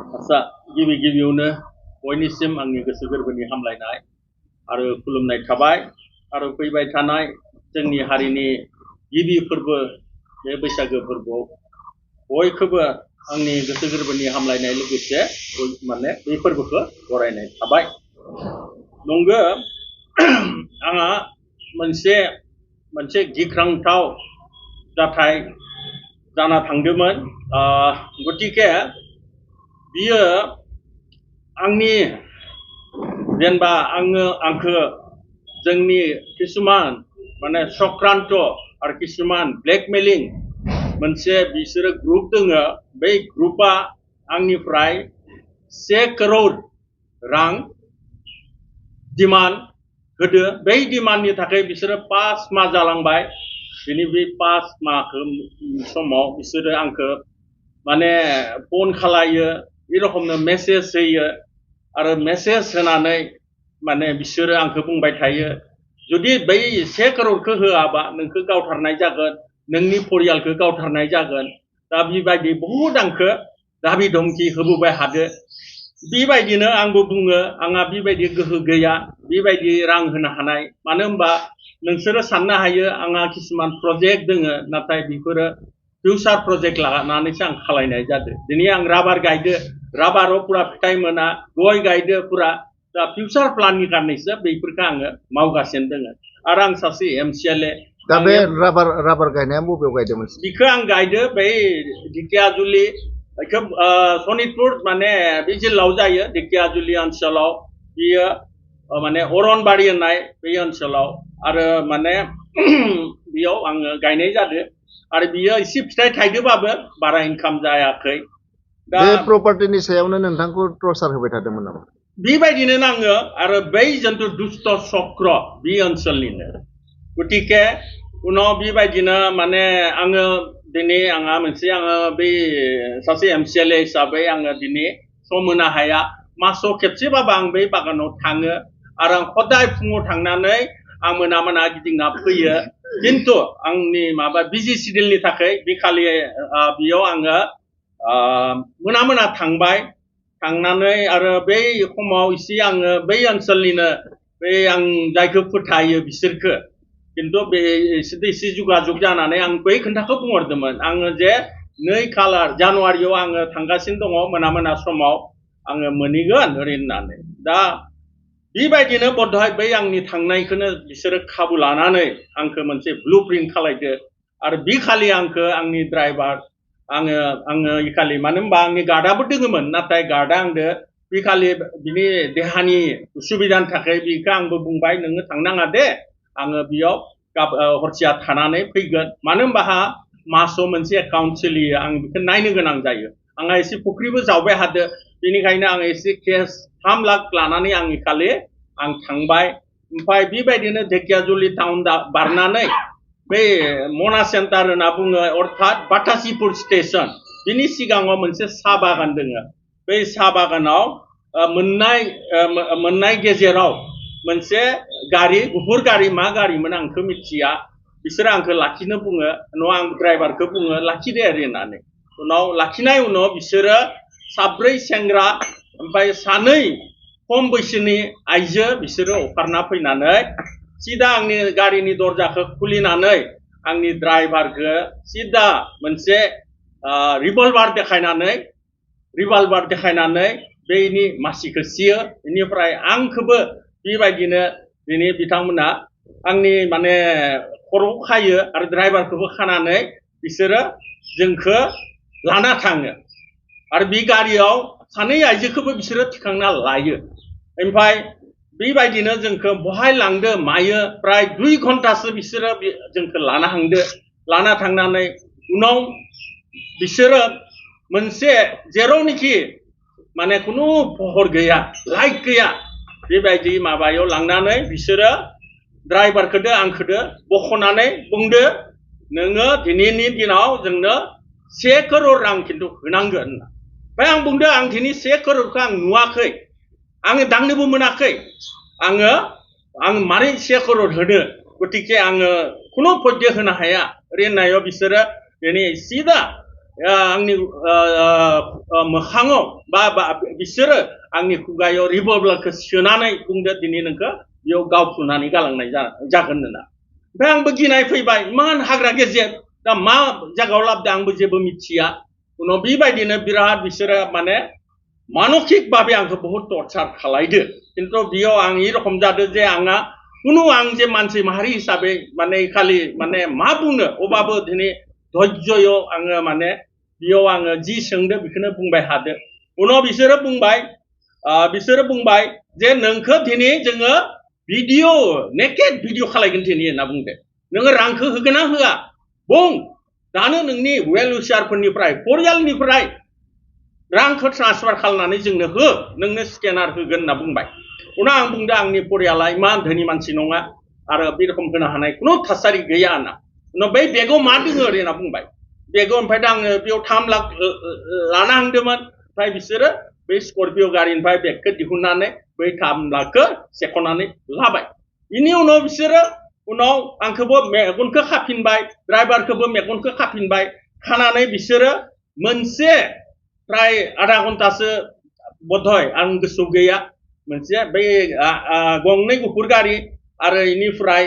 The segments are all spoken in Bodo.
आसा गिबि गिबियावनो बयनिसिम आंनि गोसो गोरबोनि हामलायनाय आरो खुलुमनाय थाबाय आरो फैबाय थानाय जोंनि हारिनि गिबि फोरबो बे बैसागो फोरबोआव बयखौबो आंनि गोसो गोरबोनि हामलायनाय लोगोसे माने बे फोरबोखौ बरायनाय थाबाय नंगौ आंहा मोनसे गिख्रांथाव जाथाय जाना थांदोंमोन गतिके बियो आंनि जेनेबा आंखो जोंनि किसुमान माने चक्रान्त आरो किसुमान ब्लेकमेलिं मोनसे बिसोरो ग्रुप दोङो बै ग्रुपआ आंनिफ्राय 1 करोड़ रां डिमान्ड होदो बै डिमान्डनि थाखाय बिसोरो 5 माह जालांबाय बिनि बे 5 माहखौ समाव बिसोरो आंखो माने फन खालायो बे रखमनो मेसेज होयो आरो मेसेज होनानै माने बिसोरो आंखो बुंबाय थायो जुदि बै 1 करोड़खौ होआबा नोंखौ गावथारनाय जागोन नोंनि परियालखौ गावथारनाय जागोन दा बेबायदि बहुद आंखो दाबि धमकी होबोबाय हादो बेबायदिनो आंबो बुङो आंहा बेबायदि गोहो गैया बेबायदि रां होनो हानाय मानो होनबा नोंसोरो साननो हायो आंहा किसुमान प्रजेक्ट दोङो नाथाय बेफोरो फिउचार प्रजेक्ट लानानैसो आं खालायनाय जादों दिनै आं राबार गायदो राबाराव पुरा फिथाइ मोना गय गायदो पुरा दा फिउचार प्लाननि कारनैसो बेफोरखौ आङो मावगासिनो दोङो आरो आं सासे एमसिएलए दा बे राबार गायनाया बबेयाव गायदोंमोन बिखौ आं गायदो बै ढेकियाजुलि सनितपुर माने बे जिल्लायाव जायो ढेकियाजुलि ओनसोलाव बियो माने अरनबारि होननाय बे ओनसोलाव आरो माने बेयाव आङो गायनाय जादों आरो बियो एसे फिथाइ थाइदोबाबो बारा इनकाम जायाखै दा बे प्रपार्टिनि सायावनो नोंथांखौ टर्चार होबाय थादोंमोन नामा बेबायदिनो नाङो आरो बै जन्तु दुष्ट चक्र बे ओनसोलनिनो गतिके उनाव बेबायदिनो माने आङो दिनै आंहा मोनसे आङो बै सासे एमसिएलए हिसाबै आङो दिनै सम होनो हाया मासाव खेबसेबाबो आं बै बागानाव थाङो आरो आं हदाय फुङाव थांनानै आं मोना गिदिंना फैयो खिन्थु आंनि माबा बिजि सिडिउलनि थाखाय बे खालि बेयाव आङो मोना थांबाय थांनानै आरो बै समाव एसे आङो बै ओनसोलनिनो बै आं जायखौ फोथायो बिसोरखो खिन्थु बे एसे जुगाजुग जानानै आं बै खोन्थाखौ बुंहरदोंमोन आङो जे 2 खालार जानुवारियाव आङो थांगासिनो दङ मोना समाव आङो मोनहैगोन ओरै होननानै दा बेबायदिनो बधय बै आंनि थांनायखौनो बिसोरो खाबु लानानै आंखो मोनसे ब्लुप्रिन्ट खालायदो आरो बे खालि आंखो आंनि ड्राइभार आङो इखालि मानो होनबा आंनि गार्डआबो दोङोमोन नाथाय गार्डआ आंदो बे खालि बिनि देहानि उसुबिदानि थाखाय बेखौ आंबो बुंबाय नोङो थांनाङा दे आङो बेयाव हरसिया थानानै फैगोन मानो होनबा आंहा मासाव मोनसे एकाउन्ट सोलियो आं बेखौ नायनो गोनां जायो आंहा एसे फुख्रिबो जावबाय हादो बेनिखायनो आं एसे केस 3 लाख लानानै आं खालि आं थांबाय ओमफ्राय बेबायदिनो ढेकियाजुलि टाउन बारनानै बै मना सेन्टार होनना बुङो अर्थात बाटासिपुर स्टेशन बिनि सिगाङाव मोनसे साहा बागान दोङो बै साहा बागानाव मोननाय गेजेराव मोनसे गारि गुफुर गारि मा गारिमोन आंखौ मिथिया बिसोरो आंखौ लाखिनो बुङो उनाव आं ड्राइभारखौ बुङो लाखिदे ओरै होननानै उनाव लाखिनाय उनाव बिसोरो 7 सेंग्रा ओमफ्राय 2 खम बैसोनि आइजो बिसोरो अखारना फैनानै सिदा आंनि गारिनि दरजाखौ खुलिनानै आंनि ड्राइभारखौ सिदा मोनसे रिभल्भार देखायनानै बेनि मासिखौ सियो बेनिफ्राय आंखौबो बेबायदिनो दिनै बिथांमोना आंनि माने खर'खौ खायो आरो ड्राइभारखौबो खानानै बिसोरो जोंखौ लाना थाङो आरो बे गारियाव 2 आइजोखौबो बिसोरो थिखांना लायो ओमफ्राय बेबायदिनो जोंखौ बहाय लांदो मायो प्राय 2 घन्टासो बिसोरो जोंखौ लाना थांनानै उनाव बिसोरो मोनसे जेरावनोखि माने खुनु पहर गैया लाइट गैया बेबायदि माबायाव लांनानै बिसोरो ड्राइभारखौदो आंखौदो बख'नानै बुंदो नोङो दिनैनि दिनाव जोंनो 1 करोड़ रां खिन्थु होनांगोन ओमफ्राय आं बुंदो आं दिनै 1 करोड़खौ आं नुवाखै आङो दांनोबो मोनाखै आं मारै 1 करोड़ होनो गतिके आङो खुनु पद्य होनो हाया ओरै होननायाव बिसोरो दिनै सिदा आंनि मोखाङाव बा बिसोरो आंनि खुगायाव रिभल्भारखौ सोनानै बुंदो दिनै नोंखौ बेयाव गावफुनानै गालांनाय जागोन होनना ओमफ्राय आंबो गिनाय फैबाय इमान हाग्रा गेजेर दा मा जायगायाव लाबोदों आंबो जेबो मिथिया उनाव बेबायदिनो बिराद बिसोरो माने मानसिक भाबे आंखौ बहुत टर्चार खालायदो खिन्थु बेयाव आं ई रखम जादों जे आंहा कुनु आं जे मानसि माहारि हिसाबै माने खालि माने मा बुंनो अबाबो दिनै धैर्ययाव आङो माने बेयाव आङो जि सोंदों बेखौनो बुंबाय हादो उनाव बिसोरो बुंबाय जे नोंखौ दिनै जोङो भिडिअ नेकेड भिडिअ खालायगोन दिनै होनना बुंदो नोङो रांखौ होगोन ना होआ बुं दानो नोंनि वेल उइसारफोरनिफ्राय परियालनिफ्राय रांखौ ट्रान्सफार खालामनानै जोंनो हो नोंनो स्केनार होगोन होनना बुंबाय उनाव आं बुंदों आंनि परियाला इमान धोनि मानसि नङा आरो बे रखम होनो हानाय खुनु थासारि गैया होनना उनाव बै बेगाव मा दङ होनना बुंबाय बेगाव ओमफ्राय दा आङो बेयाव 3 लाख लाना हांदोंमोन ओमफ्राय बिसोरो बै स्कर्पिअ गारिनिफ्राय बेगखौ दिहुननानै बै 3 लाखखौ सेख'नानै लाबाय बेनि उनाव बिसोरो उनाव आंखौबो मेगनखौ खाफिनबाय ड्राइभारखौबो मेगनखौ खाफिनबाय खानानै बिसोरो मोनसे प्राय आधा घन्टासो बधय आं गोसोआव गैया मोनसे बै गंनै गुफुर गारि आरो इनिफ्राय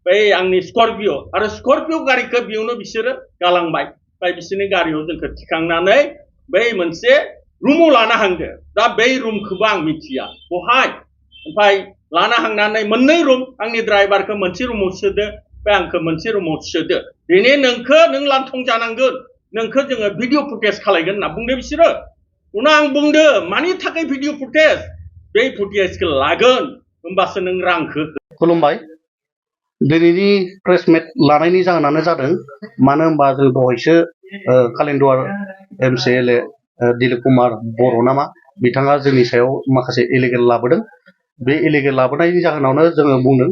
बै आंनि स्कर्पिअ आरो स्कर्पिअ गारिखौ बेयावनो बिसोरो गालांबाय ओमफ्राय बिसोरनि गारियाव जोंखौ थिखांनानै बै मोनसे रुमाव लाना हांदो दा बै रुमखौबो आं मिथिया बहाय ओमफ्राय लाना हांनानै मोननै रुम आंनि ड्राइभारखौ मोनसे रुमाव सोदो ओमफ्राय आंखौ मोनसे रुमाव सोदो दिनै नों लांथं जानांगोन नोंखौ जोङो भिडिअ फुटेज खालायगोन होनना बुंदो बिसोरो उनाव आं बुंदो मानि थाखाय भिडिअ फुटेज बे फुटेजखौ लागोन होमबासो नों रांखौ खुलुमबाय दिनैनि प्रेस मिट लानायनि जाहोनानो जादों मानो होनबा जों दहायसो कालिन्दुवार MCLA दिलीप कुमार बर' नामा बिथाङा जोंनि सायाव माखासे इलिगेल लाबोदों बे इलिगेल लाबोनायनि जाहोनावनो जोङो बुंदों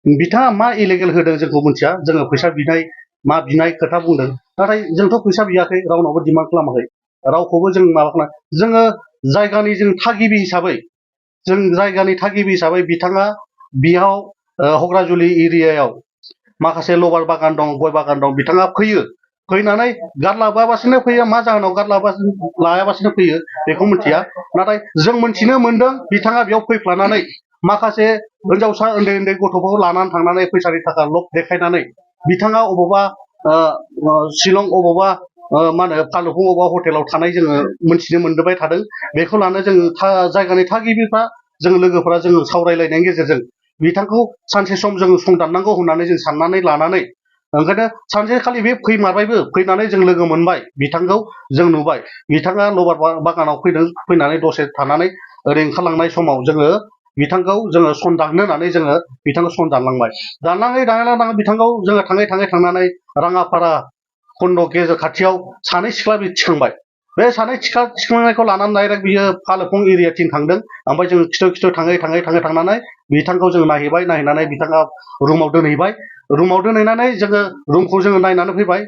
बिथाङा मा इलिगेल होदों जोंखौ मिथिया जोङो फैसा बिनाय मा बिनाय खोथा बुंदों नाथाय जोंथ' फैसा बियाखै रावनावबो डिमान्ड खालामाखै रावखौबो जों माबा खालाम जोङो जायगानि जों थागिबि हिसाबै बिथाङा बियाव हग्राजुलि एरियायाव माखासे लबार बागान दं गय बागान दं बिथाङा फैनानै गार्ड लाबोआबासिनो फैयो मा जाहोनाव गार्ड लायाबासिनो फैयो बेखौ मिथिया नाथाय जों मिथिनो मोनदों बिथाङा बेयाव फैफ्लानानै माखासे हिनजावसा उन्दै उन्दै गथ'फोरखौ लानानै थांनानै फैसानि थाखा लब देखायनानै बिथाङा अबावबा शिलं अबावबा मा होनो फालुफुं अबावबा हटेलाव थानाय जोङो मिथिनो मोनबाय थादों बेखौ लानो जों जायगानि थागिबिफ्रा जों लोगोफोरा जों सावरायलायनायनि गेजेरजों बिथांखौ सानसे सम जों संदाननांगौ होननानै जों साननानै लानानै ओंखायनो सानसेखालि बे फैमारबायबो फैनानै जों लोगो मोनबाय बिथांखौ जों नुबाय बिथाङा लबार बागानाव फैनानै दसे थानानै ओरै ओंखारलांनाय समाव जोङो बिथांखौ जोङो संदाननो होननानै जोङो बिथांखौ संदानलांबाय दानलाङै बिथांखौ जोङो थांनानै राङापारा खन्द गेजेर खाथियाव सानै सिख्ला बि थिखांबाय बे सानै थिखांनायखौ लानानै डाइरेक्ट बियो फालुफुं एरियाथिं थांदों ओमफ्राय जों खिथु थाङै बिथांखौ जों नायहैनानै बिथाङा रुमाव दोनहैबाय रुमाव दोनहैनानै जोङो रुमखौ जोङो नायनानै फैबाय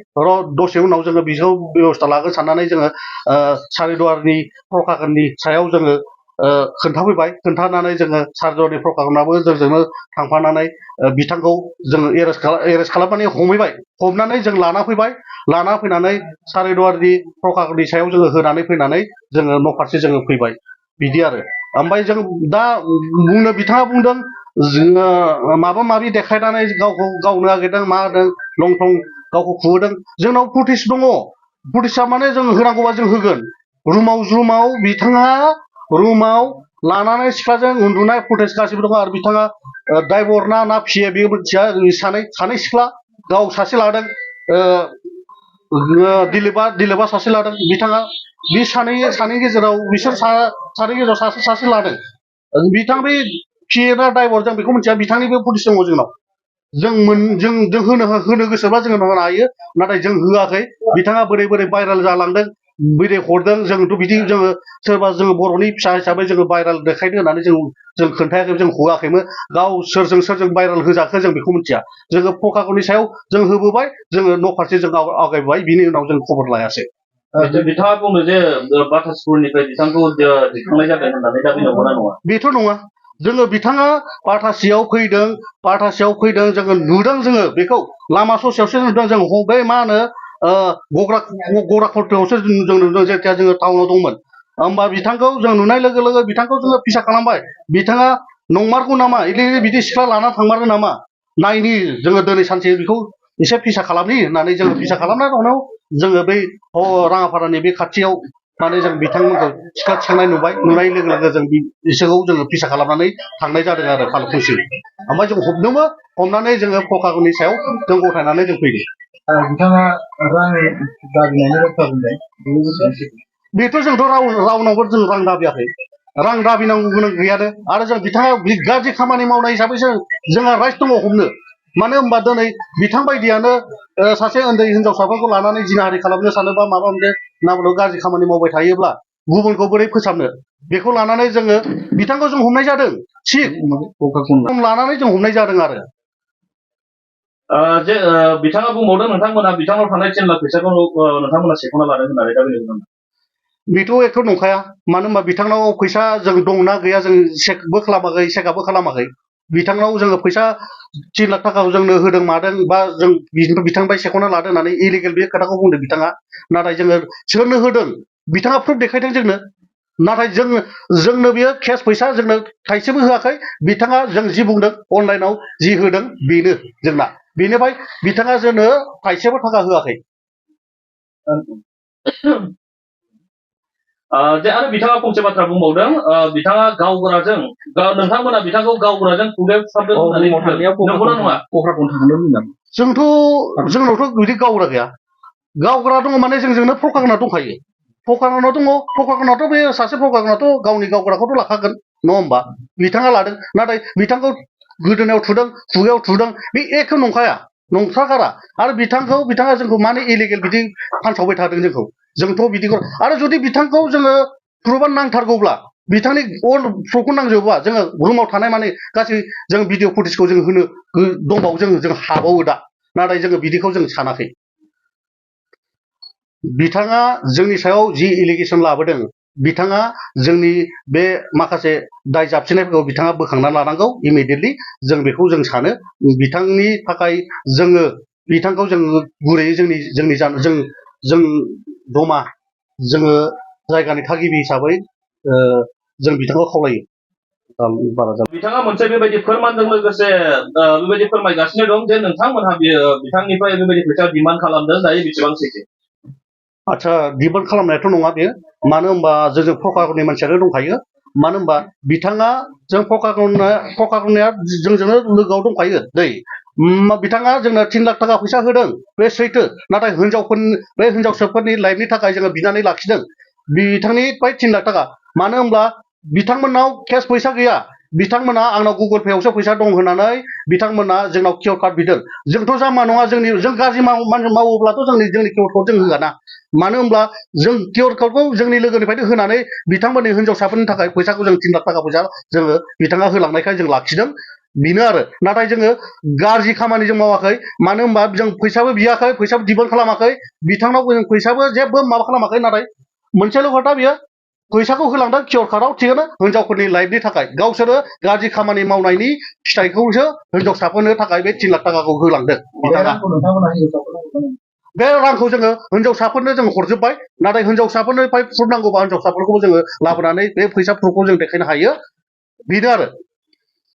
दसे उनाव जोङो बिखौ बेबस्था लागोन साननानै जोङो सारिदुवारनि प्रकाशननि सायाव जोङो खोन्थाफैबाय खोन्थानानै जोङो सारिदुवारनि प्रकाशनाबो जोंजोंनो थांफानानै बिथांखौ जोङो एरेस्ट खालामनानै हमनानै जों लाना फैनानै सारिदुवारनि प्रकाशननि सायाव जोङो होनानै फैनानै जोङो न' फारसे जोङो फैबाय बिदि आरो ओमफ्राय जों दा बिथाङा बुंदों जोङो माबा माबि देखायनानै गावखौ गावनो नागिरदों मा होदों लं थं गावखौ खुहोदों जोंनाव फुटेज दङ फुटेजआ माने जों होनांगौबा जों होगोन रुमाव बिथाङा लानानै सिख्लाजों उन्दुनाय फुटेज गासिबो दङ आरो बिथाङा ड्राइभर ना फिए बेयो मिथिया सानै सिख्ला गाव सासे लादों दिलीपआ सासे लादों बिथाङा बे सानै गेजेराव बिसोर सानै गेजेराव सासे लादों बिथां बे पिए ना ड्राइभर जों बेखौ मिथिया बिथांनिबो फुटेज दङ जोंनाव जों होनो गोसोबा जोङो होनो हायो नाथाय जों होआखै बिथाङा बोरै भाइरेल जालांदों बोरै हरदों जोंथ' बिदि जोङो सोरबा जोङो बर'नि फिसा हिसाबै जोङो भाइरेल देखायनो होननानै जों खोन्थायाखै जों होआखैमोन गाव सोरजों भाइरेल होजाखो जों बेखौ मिथिया जोङो प्रकाशननि सायाव जों होबोबाय जोङो न' फारसे जों आवगायबोबाय बिनि उनाव जों खबर लायासै बिथाङा बुंनो जे बाटासपुरनिफ्राय बिथांखौ दैखांनाय जादों होननानै दा बे नंगौना नङा बेथ' नङा जोङो बिथाङा बाटासियाव फैदों जोङो नुदों जोङो बेखौ लामा ससेयावसो नुदों जों बै मा होनो गग्रा खथायावसो जों नुदों जेथिया जोङो टाउनाव दंमोन होमबा बिथांखौ जों नुनाय लोगो लोगो बिथांखौ जोङो फिसा खालामबाय बिथाङा नंमारगौ नामा बिदि सिख्ला लाना थांमारगोन नामा नायनि जोङो दिनै सानसे बेखौ एसे फिसा खालामनि होननानै जोङो फिसा खालामना उनाव जोङो बै राङापारानि बे खाथियाव माने जों बिथांमोनखौ सिख्ला थिखांनाय नुनाय लोगो लोगो जों बिसोरखौ जोङो फिसा खालामनानै थांनाय जादों आरो फालुफुंसिम ओमफ्राय जों हमनानै जोङो फकागुनि सायाव जों गथायनानै जों फैदों बिथाङा रां दाबिनायनि बाथ्रा बुंबाय बेथ' जोंथ' रावनावबो जों रां दाबियाखै रां दाबिनांगौ गोनां गैयानो आरो जों बिथाङा गाज्रि खामानि मावनाय हिसाबै जोंहा राइट दङ हमनो मानो होनबा दिनै बिथां बायदियानो सासे उन्दै हिनजावसाफोरखौ लानानै जिनाहारि खालामनो सानोबा माबा मोनसे नामल' गाज्रि खामानि मावबाय थायोब्ला गुबुनखौ बोरै फोसाबनो बेखौ लानानै जोङो बिथांखौ जों हमनाय जादों थिग लानानै जों हमनाय जादों आरो जे बिथाङा बुंबावदों नोंथांमोना बिथांनाव थानाय 10 लाख फैसाखौ नोंथांमोना सेख'ना लादों होननानै दा बेनो बेथ' एथ' नंखाया मानो होनबा बिथांनाव फैसा जों दंना गैया जों चेकबो खालामाखै चेकआपबो खालामाखै बिथांनाव जोङो फैसा 3 लाख थाखाखौ जोंनो होदों मादों बा जों बिथांनिफ्राय सेख'ना लादों होननानै इलिगेल बे खोथाखौ बुंदों बिथाङा नाथाय जोङो सोरनो होदों बिथाङा प्रुफ देखायदों जोंनो नाथाय जोंनो बियो केस फैसा जोंनो थाइसेबो होआखै बिथाङा जों जि बुंदों अनलाइनाव जि होदों बेनो जोंना बेनिफ्राय बिथाङा जोंनो थाइसेबो थाखा होआखै जे आरो बिथाङा फंसे बाथ्रा बुंबावदों बिथाङा गावबुराजों नोंथांमोना बिथांखौ गावबुराजों खुगायाव थुसाबदों होननानै नंगौना नङा क'क्राझार थांदों होनदों जोंनावथ' बिदि गावग्रा गैया गावग्रा दङ माने जोंजोंनो फकागना दंखायो फकागनाव दङ फकागनाथ' बे सासे फकागनाथ' गावनि गावग्राखौथ' लाखागोन नङा होमबा बिथाङा लादों नाथाय बिथांखौ गोदोनायाव थुदों खुगायाव थुदों बे एखे नंखाया नंखागारा आरो बिथाङा जोंखौ मानो इलिगेल बिदि फानसावबाय थादों जोंथ' बिदिखौ आरो जुदि बिथांखौ जोङो प्रुफआ नांथारगौब्ला बिथांनि अल प्रुफखौ नांजोबोबा जोङो रुमाव थानाय माने गासै जों भिडिअ फुटेजखौ जों होनो दंबावो जों हाबावो दा नाथाय जोङो बिदिखौ जों सानाखै बिथाङा जोंनि सायाव जि एलिगेसन लाबोदों बिथाङा जोंनि बे माखासे दाय जाबसिननायफोरखौ बिथाङा बोखांना लानांगौ इमिडियेटलि जों बेखौ जों सानो बिथांनि थाखाय जोङो बिथांखौ जों गुरैयै जों दमा जोङो जायगानि थागिबि हिसाबै जों बिथांखौ खावलायो बिथाङा मोनसे बेबायदि फोरमानजों लोगोसे बेबायदि फोरमायगासिनो दं जे नोंथांमोनहा बिथांनिफ्राय बेबायदि फैसा डिमान्ड खालामदों दायो बेसेबां सैथो आच्छा डिमान्ड खालामनायाथ' नङा बेयो मानो होनबा जों फकागननि मानसियानो दंखायो मानो होनबा बिथाङा जों फकागनया जोंजोंनो लोगोआव दंखायो दै बिथाङा जोंनो 3 लाख थाखा फैसा होदों बे सैथो नाथाय बे हिनजावसाफोरनि लाइफनि थाखाय जोङो बिनानै लाखिदों बिथांनिफ्राय 3 लाख थाखा मानो होनब्ला बिथांमोननाव केस फैसा गैया बिथांमोना आंनाव गुगल पेआवसो फैसा दं होननानै बिथांमोना जोंनाव कियर कार्ड बिदों जोंथ' जाम्बा नङा जों गाज्रि मावोब्लाथ' जोंनि कियर कार्ड जों होआ ना मानो होनब्ला जों कियर कार्डखौ जोंनि लोगोनिफ्रायनो होनानै बिथांमोननि हिनजावसाफोरनि थाखाय फैसाखौ जों 3 लाख थाखा फैसा जोङो बिथाङा होलांनायखाय जों लाखिदों बेनो आरो नाथाय जोङो गाज्रि खामानि जों मावाखै मानो होनबा जों फैसाबो बियाखै फैसाबो डिमान्ड खालामाखै बिथांनाव जों फैसाबो जेबो माबा खालामाखै नाथाय मोनसेल' खोथा बियो फैसाखौ होलांदों कियर कार्डआव थिगानो हिनजावफोरनि लाइफनि थाखाय गावसोरो गाज्रि खामानि मावनायनि फिथाइखौसो हिनजावसाफोरनो थाखाय बे 3 लाख थाखाखौ होलांदों बे रांखौ जोङो हिनजावसाफोरनो जों हरजोब्बाय नाथाय हिनजावसाफोरनिफ्राय प्रुफ नांगौबा हिनजावसाफोरखौबो जोङो लाबोनानै बे फैसा प्रुफखौ जों देखायनो हायो बेनो आरो